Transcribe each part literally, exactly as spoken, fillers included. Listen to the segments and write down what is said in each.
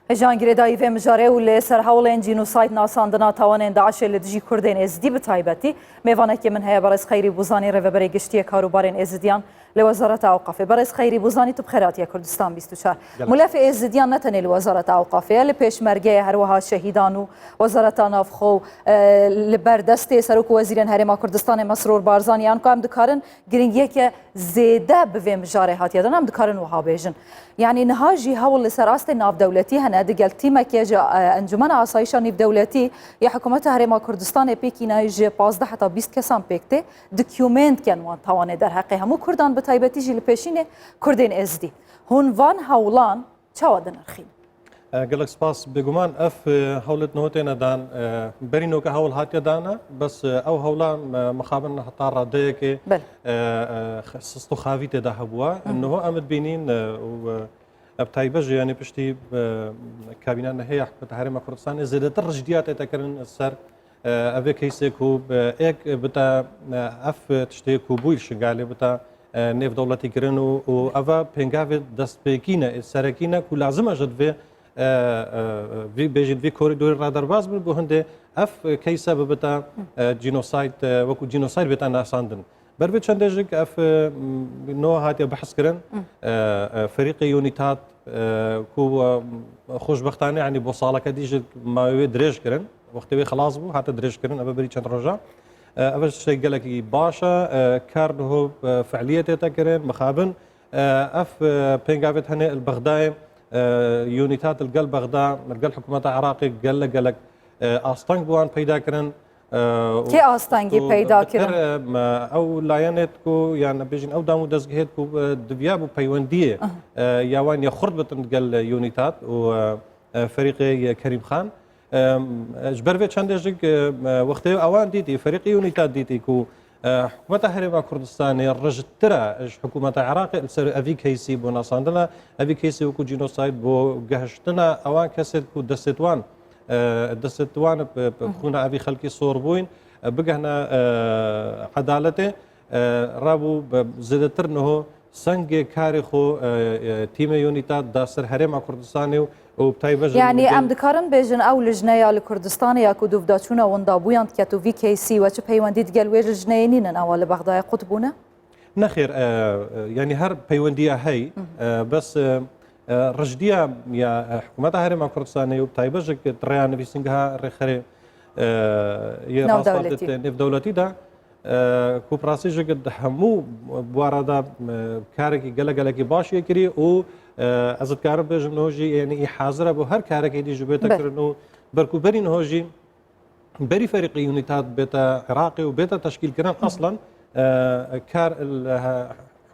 Hêjan girêdayî vê mijarê û li ser hewlên cînosayd nasandina tawanên DAIŞê li dijî Kurdên Êzidî bi taybetî, mêvanekê min heye berêz Xeyrî Bûzanî, rêveberê giştî yê karûbarên Êzidiyan li Wezareta Ewqafê. Berêz Xeyrî Bûzanî, tu bi xêr hatiye Kurdistan bîst û çar. Gelek. Mûlefê Êzidiyan ne tenê li Wezareta Ewqafê ye, li Pêşmergeyê, her wiha şehîdan û Wezareta Navxwe û, e, li ber destê Serok û Wezîrên Herêma Kurdistanê Mesrûr Barzanî, yan ku em dikarin giringiyeke zêde bi vê mijarê hatiye dan, em dikarin wiha bêjin. Yanî niha jî hewl li ser astê navdewletî hene, digel tîmekê ji, e, Encûmena Asayîşa Nîvdewletî ya Hikûmeta Herêma Kurdistanê pêkî nayê ji pazdeh heta bîst kesan pêk tê, dokûment ken wan tawanê derheqê hemû Kurdan, bi taybetî jî li pêşînê Kurdên Êzidî. Hûn van hewlan çawa dinirxîn? E, gelek spas. Bêguman ev, e, hewlet niho têne dan, e, berî noke hewl hatiye dane, bes, e, ew hewla, e, mixabin heta radeyekê, Belê. e, e, x-, sist û xavî tê de hebûwa. Hı hı. Niho em dibînîn, e, û, e, ev taybet jî, yanî piştî, e, kabîna nehê ya Hikûmeta Herêma Kurdistanê zêdetir rijdiya tête kirin ser, e, evê keysê ku, e, êk bite, e, ev tiştê ku bûyî li Şingalê bite, e, nêvdewletî kirin û, û eva pêngavê destpêkî ne, ê serekî ne ku lazim e ji vê, e, e, vî, bêjît vî korîdorî re derbas bin, bo hindê ev keyse bibite, e, cînosayd, e, wekû cînosayd bête nasandin. Ber vê çendê jî ev, e, m, no hatiye behs kirin, e, e, ferîqê UNITAD, e, ku, e, xoşbextane, yanî bo saleke dî jî mawê wê dirêj kirin. Wextê wê xilas bû, hate dirêjkirin, ev berî çend roja. E, ev tiştek gelekî baş e, e, kar niho, e, fe'liyetê te kirin, mixabin. E, ev, e, pêngavê tenê li Bexdayê, e, UNITAD li gel Bexda, li gel hikûmeta Iraqê gelek, gelek, e, asteng bi wan peyda kirin. E, û Kê astengî û peyda bi kirin? Ter, e, me, ew layenêt ku, yan bêjin ew dam û dezgehêt ku, e, diviya bû peywendiyê, Aha. e, ya wan ya xurt bitin gel UNITAD û, e, e, ferîqê Kerîm Xan. Em, ji ber vê çendê jî, e, wextê ewan dîtî, ferîqê UNITAD dîtî ku, e, hikûmeta Herêma Kurdistanê rijtir e ji hikûmeta Iraqê li ser evî keysî bo nasandina evî keysî wekû cînosayd bo gehiştina ewan kesê ku destê wan, e, destê wan bi, bi Hı hı. xûna evî xelkî sor bûyn, e, bigehne, e, edaletê, e, rabû bi zêdetir niho sengê karê xwe, e, e, tîmê UNITAD da ser Herêma Kurdistanê û, û bi taybet ji Yanî milên em dikarin bêjin ew lijneya li Kurdistanê ya ku dûvdaçûna windabûyan diket û vî keysî we çi peywendî digel wê lijneyê nînin, ewa li Bexdayê qut bûne? Nexêr, e, e, yanî her peywendiya hey, Hı hı. e, bes, e, e, rijdiya ya, e, hikûmeta Herêma Kurdistanê û bi taybet ji rêya nivîsîngeha rêxerê, e, yê Navdewletî. Rastawî nêvdewletî de, e, ku bi rastî jî di hemû bûara de, e, karekî gelek gelekî baş yê kirî û, e, ez dikarim bêjim niho jî, yanî î hazir e bo her karekî dî jî bête Be. kirin û ber ku berî niho jî berî ferîqê UNITAD bête Iraqê û bête teşkîlkirin, Hı. eslen, e, kar li he-,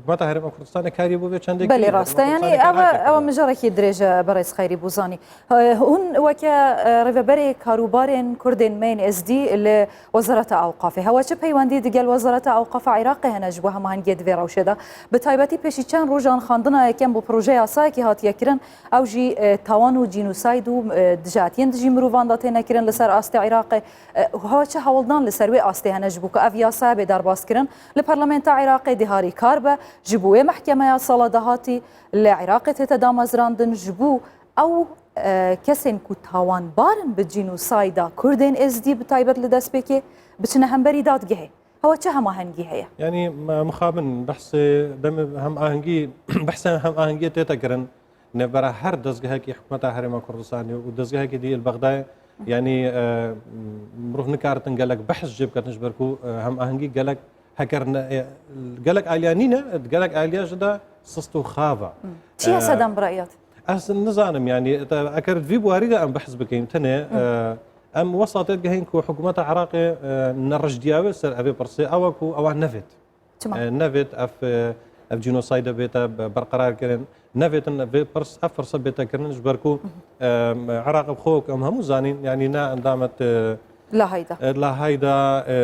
hikûmeta Herêma Kurdistanê karî bo vê çendê Belê kiriye. rast e. Yanî Kurdistanê ev, kar nake. ev mijareke dirêj e, berêz Xeyrî Bûzanî. E, hûn weke, e, rêveberê karûbarên Kurdên me yên Êzdî li Wezareta Ewqafê. Hewa çi peywendî digel Wezareta Ewqafa Iraqê hene ji bo hemahengiyê di vê rewşê de? Bi taybetî pêşî çend rojan xwendina yekem bo proje yasayekî hatiye kirin, ew jî, e, tawan û cînosayd û, e, dijatiyên dijî mirovan de têne kirin li ser astê Iraqê. E, hewa çi hewldan li ser wê astê hene ji bo ku ev yasaya bê derbas kirin? Li Parlamenta Iraqê dê harîkar be, ji bo wê mehkemeya sala dahatî li Iraqê tête damezrandin, ji bo ew, e, kesên ku tawanbar in bi cînosayda Kurdên Êzdî bi taybet li destpêkê biçine hemberî dadgehê. Hewa çi hemahengî heye? Yanî, me, mixabin behsê demê hemahengî, behsê hemahengiyê tête kirin. Nêvbera her dezgehekî hikûmeta Herêma Kurdistanê û dezgehekî dî li Bexdayê, yanî, e, mirov nikaritin gelek behs jê biketin ji ber ku, e, hemahengî gelek heker ne, e, gelek aliya nîne, gelek aliya jî de sist û xav e. Çi ye E, sedem bi reya te? Ez nizanim, yanî, te, eker di vî buarî de em behs bikeyn, tenê, Hı. e, em wesa tê digehên ku hikûmeta Iraqê, e, nerijdiya wê ser evê pirsê, ew e ku ewa nevêt. Çima? E, nevêt ev, e, ev cînosayde bête be-, berqerar kirin, nevêtin vê pirs, ev pirse bête kirin, ji ber ku, Hı. e, Iraq bi xwe wek em hemû zanîn, yanî ne endamet, e, Lahayda. e, Lahayda, e,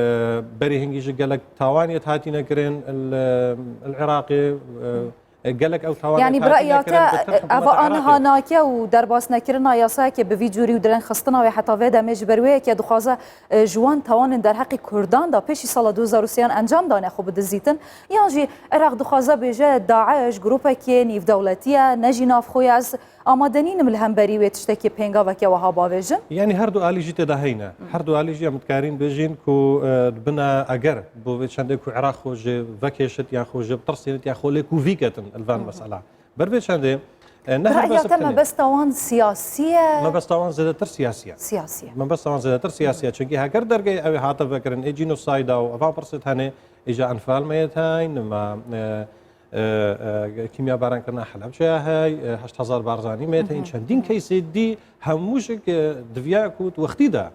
berî hingî jî gelek tawaniyet hatîne kirin, li, li Iraqê, e, Hı. E, gelek ew tawanê Yanî, bi reya te, bi tirk eva hikûmeta aniha Iraqê nake û derbasnekirina yasayekê bi vî cûrî û direngxistina wê heta vê demê ji ber wê yekê dixwaze, e, ji wan tawanên derheqê Kurdan de pêşî sala du hezar û sêyan encam dane xwe bidizîtin? Yan jî Iraq dixwaze bêje DAIŞ grûpekê nîvdewletî ye, ne jî navxwe ye? Ez Amade nînim li hemberî wê tiştekî pêngaveke wiha bavêjim. Yanî her du alî jî tê de heyne. Her du alî jî em dikarîn bêjîn ku, e, bine eger bo vê çendê ku Iraq xwe ji vekêşit yan xwe ji bitirsînit yan xwe lê ku vî ketin li van mesela. Ber vê çendê, e, ne Bi her re'ya bes te bi tenê. Mebesta wan siyasî ye? Mebesta wan zêdetir siyasî ye. Siyasî ye. Mebesta wan zêdetir siyasî ye. Çunkî heger dergehê ew ê hate vekirin, ê cînosayda û evan pirsê tenê, îja enfal me yê teyn, me, e, e, e, kîmyabaran kirina Helebçeya hey, e, heşt hezar Barzanî me yê teyn, çendîn keysê dî hemû jik, e, diviya ku wextî de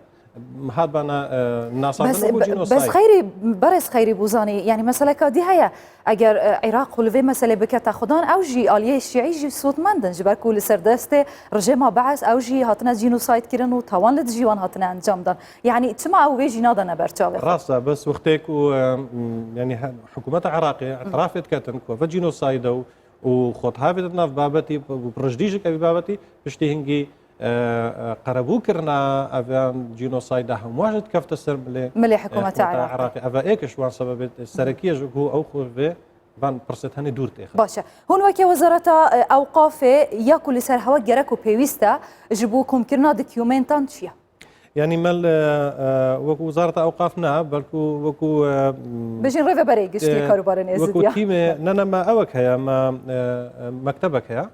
hat bana, e, nasandin Bes, û be- cînosayd. Bes xeyrî, berêz xeyrî bûzanî, yanî meseleka dî heye, eger, e, Iraq xwe li vê meselê bikete xudan, ew jî aliyê şîî jî sûdmend in, ji ber ku li ser destê rejêma Bees ew jî hatine cînosayd kirin û tawan li dijî wan hatine encam dan. Yanî çima ew vê jî nadane ber çavê xwe? Rast e, bes wextê ku, e, m, yanî he- hikûmeta Iraqê etirafê diketin ku ev cînosayde û, û xwe dihavêtin nav babetî û rijdî jik evî babetî, piştî hingî, e, e, qerebû kirina evan cînosayda hemû jî dikefte ser milê, Milê e, hikûmeta hikûmeta Iraqê. Iraqê. Ev êk ji wan sebebê serekî ye ji ku ew xwe vê van pirsê tenê dûr têxin. Baş e. Hûn weke Wezareta, e, Ewqafê ya ku li ser hewa gerek û pêwîst e ji bo komkirina dokumentan çi ye? Yanî me li, e, wekî Wezareta Ewqaf ne, belkû wekî, e, Bêjin rêveberê giştî e, karûbarên wekî Êzidiya. Tîmê, ne, ne, me ewek heye, me, e, e, mektebek heye.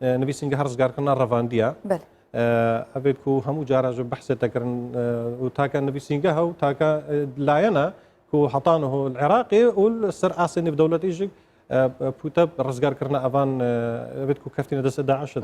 E, nivîsîngeha rizgarkirina revandiya. Belê. E, evê ku hemû cara ji behsê te kirin, e, û take nivîsîngeha û take, e, layene ku heta niho li Iraqê û li ser asê nêvdewletî jî, e, pûte rizgarkirina evan, e, evê ku keftîne destê DAIŞ de.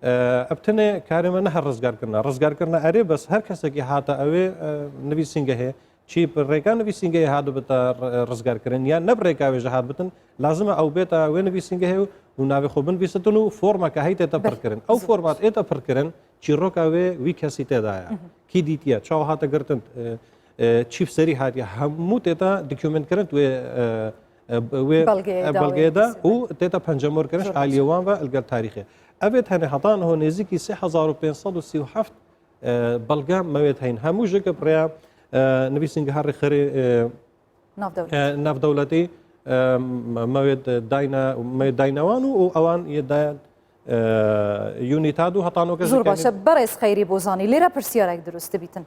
E, ev tenê karê me ne her rizgarkirina. Rizgarkirina erê bes her kesekî hate ew ê, e, nivîsîngehê, çî bi rêka nivîsîngehê hat bite r-, rizgarkirin, ya ne bi rêka wê jî hat bitin, lazim e ew bête wê nivîsîngehê û navê xwe binivîsitin û formeke heytê te Belê. Pirkirin. Ew Zor. Format ê te pirkirin, çîroka wê wî kesî tê de ye. Kî dîtiye, çawa hate girtin, e, e, çî bi serî hatiye, hemû tê te dokumentkirin wê, e, e, wê, Belgeyê e, de belgeyê wê de mesela. Û tê te pencemor kirin Zor aliyê wan ve li gel tarîxê. Ev ê tenê heta niho nêzîkî sê hezar û pênc sed û sî û heft, e, belge me wê heyîn. Hemû jî bi rêya, e, nivîsîngeha rêxerê, e, Navdewletî. E, navdewletî, e, me wê dayne, me wê dayne wan û, û ewan yê dayan, e, UNITAD û heta noke Zor baş e, berêz Xeyrî Bozanî. Lêre pirsiyarek dirust dibîtin.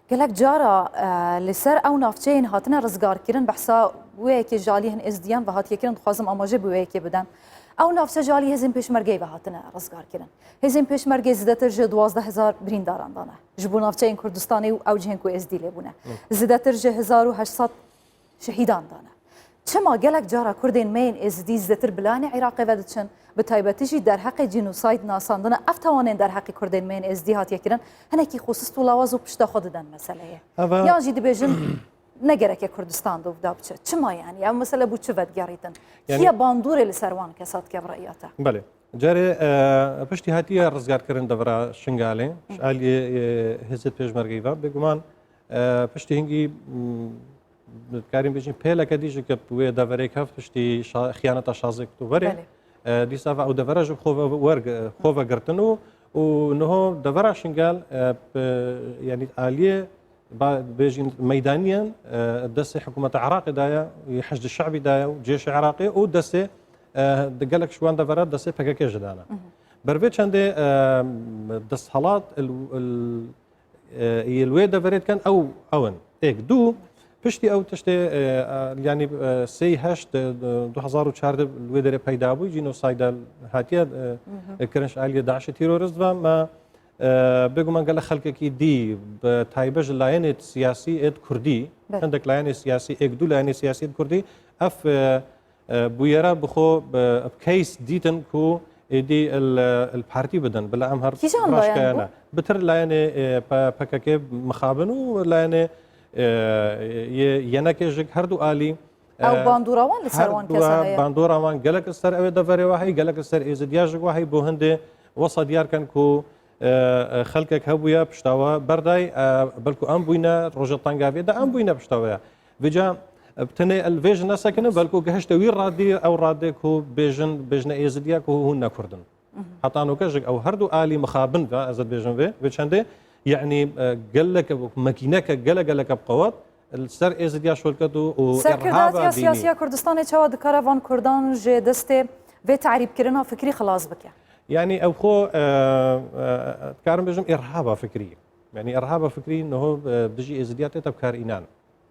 Gelek cara, e, li ser ew navçeyên hatine rizgarkirin, behsa wê yekê ji aliyên Êzdiyan ve hatiye kirin, dixwazim amaje bi wê yekê bidim. Ew navçe ji alî hêzên pêşmergeyê ve hatine rizgarkirin. Hêzên pêşmergê zêdetir ji duwazdeh hezar birîndaran dane. Ji bo navçeyên Kurdistanê û ew cihên ku Êzdî lê bûne. Zêdetir ji hezar û heşt sed şehîdan dane. Çima gelek cara Kurdên me yên Êzidî zêdetir bi layene Iraqê ve diçin, bi taybetî jî derheqê cînosayd nasandine, ev tawanên derheqê Kurdên me yên Êzidî hatiye kirin, hinekî xwe sist û lawaz û pişta xwe didin meseleyê? Eva Yan jî dibêjin, ne gereke Kurdistan dov da biçe. Çima yanî? Ev mesele bo çi vedigerîtin? Yanî Kî ye bandorê li ser wan kesa dike bi re'ya te? Belê. Carê, e, piştî hatiye rizgarkirin devera Şingalê, ji aliyê, e, hêzê pêşmergeyî ve. Bêguman, e, piştî hingî, m, dikarîn bêjin pêleke dî jî ke wê deverê keft piştî şa-, xiyaneta şazê ku tu verê. Belê. E, dîsa ve ew devera ji xwe ve werg-, xwe ve girtin û, û niho devera Şingal, e, bi, yanî aliyê ba-, bêjin meydaniyên, e, destê hikûmeta Iraqê daye, yê Heşdê Şebî daye û cêşê Iraqê û destê, e, di gelek ji wan devera destê P K K jî dane. Ber vê çendê, e, desthilat il, il, e, yê li wê deverê dikin ew, ew in. Êk, du, piştî ew tiştê, e, e, yanî, e, sê heşt, e, du hezar û çardeh li wê derê peyda bû, cînosayda hatiye, e, kirin ji aliyê DAIŞê terorist ve me, E, bêguman gelek xelkekî dî, bi taybet ji layenê siyasî êd kurdî, Belê. Hindek layenê siyasî, êk du layenê siyasî êd kurdî, ev, e, e, bûyera bi xwe, bi, bi case dîtin ku êdî il, il partî bidin, bila em her Kîjan layen bû? Bi tir layenê, e, P-, P K K mixabin û layenê, e, yê yenekê jik her du alî Ew, e, bandora wan li ser her wan du kesa heye. Bandora wan gelek li ser ew ê deverê we heye, gelek li ser Êzidiya jî we heye, bo hindê wesa diyar kin ku, e, e, xelkek hebûye pişta we berdayî, e, belku em bûyne, roja tengaviyê de em bûyne pişta we ya. Vêca, e, tenê li vê jî nesekinin, belku gihişte wî radî, ew radê ku bêjin, bêjine Êzidiya ku hûn ne Kurd in. Heta noke jî ew her du alî mixabin ve, ez dibêjim vê, vê çendê, yanî, e, gelek, makîneke gelek, gelek bi qewet li ser Êzidiya şolket û, û Serkirdatiya îrhaba dînî. Siyasî ya Kurdistanê çawa dikare van Kurdan ji destê vê tehrîbkirina fikrî xilas bike? Yanî ew xwe, e, e, dikarim bêjim, îrhaba fikrî. Yanî îrhaba fikrî niho, e, dijî Êzidiya tête bi kar înan.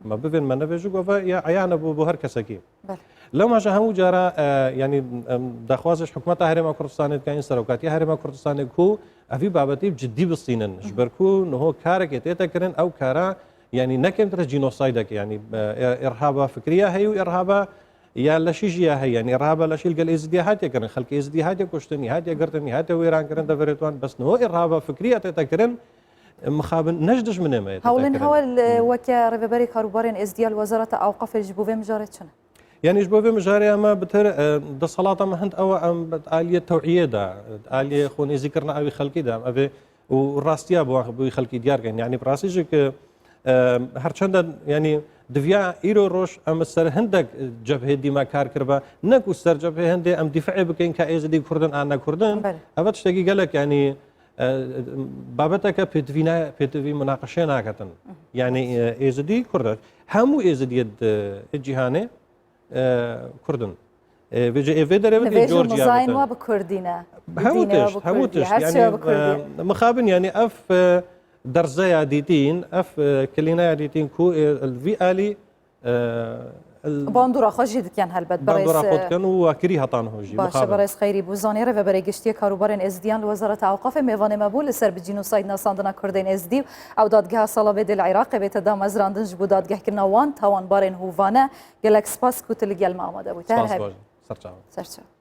Me bivên me nebêjî, ku ve ya eyane bû bo her kesekî. Belê. Lewma ji hemû cara, e, yanî, em, daxwazê ji hikûmeta Herêma Kurdistanê dikeyin, Serokatiya Herêma Kurdistanê ku evî babetî bi cidî bistînin. Ji ber ku niho karekê tête kirin, ew kara, yanî ne kêmtir e jînosaydek, yanî, e, îrhaba fikriya heye û îrhaba ya leşî jî ya heye. Yanî îrhaba leşî li gel Êzidiya hatiye kirin. Xelkê Êzidî hatiye kuştin, hatiye girtin, hatiye wêran kirin deverê wan. Bes niho îrhaba fikriya tête kirin, mixabin ne ji dijminê me ye tête Hewlên kirin. hewl, e, weke rêveberê karûbarên Êzdiya li Wezareta Ewqafê ji bo vê mijarê çi ne? Yanî ji bo vê mijarê em bitir, e, desthilata me hind ew e, em aliyê tewiyê de, aliyê xwenêzîkirina ewî xelkî de, em evê û rastiya bi wan, bi wî xelkî diyar kein. Yanî bi rastî jî ki, e, her çende, yanî diviya îro roj em ser hindek cebhê dî me kar kiribe, ne ku ser cebhê hindê em dîfeê bikein ka Êzidî Kurd in an ne Kurd in. Belê. Ev tiştekî gelek, yanî, e, babeteke pêtivî ne, pêtivî munaqeşê naketin. Yanî, e, Êzidî Kurd e. Hemû Êzidiyê di, e, cîhanê, e, Kurd in. E, vê, ê vê derê Nivêj û Georgia mizayên bitin. wa bi Kurdî ne. Hemû Dînê wa tişt, bi hemû Kurdî, tişt. her şey wa Yanî, bi Kurdî. e, mixabin, yanî ev, e, derzeya dîtîn, ev, e, kilîneya dîtîn ku, e, li vî alî, e, l- Bandora xwe jî dikin helbet, bandora berêz, xwe e, dikin û wakirî heta niho jî, Baş e, mixabin. Berêz Xeyrî Bûzanî, rêveberê giştî yê karûbarên Êzidiyan li Wezareta Ewqafê mêvanê me bû, li ser bi cînosayd nasandina Kurdên Êzidî û ew dadgeha Salavêdê li Iraqê bête damezrandin ji bo dadgehkirina wan tawanbarên hovane. Gelek spas ku tu li gel me amade bû. Te her Spas heb. baş. Serçavan. Serçavan.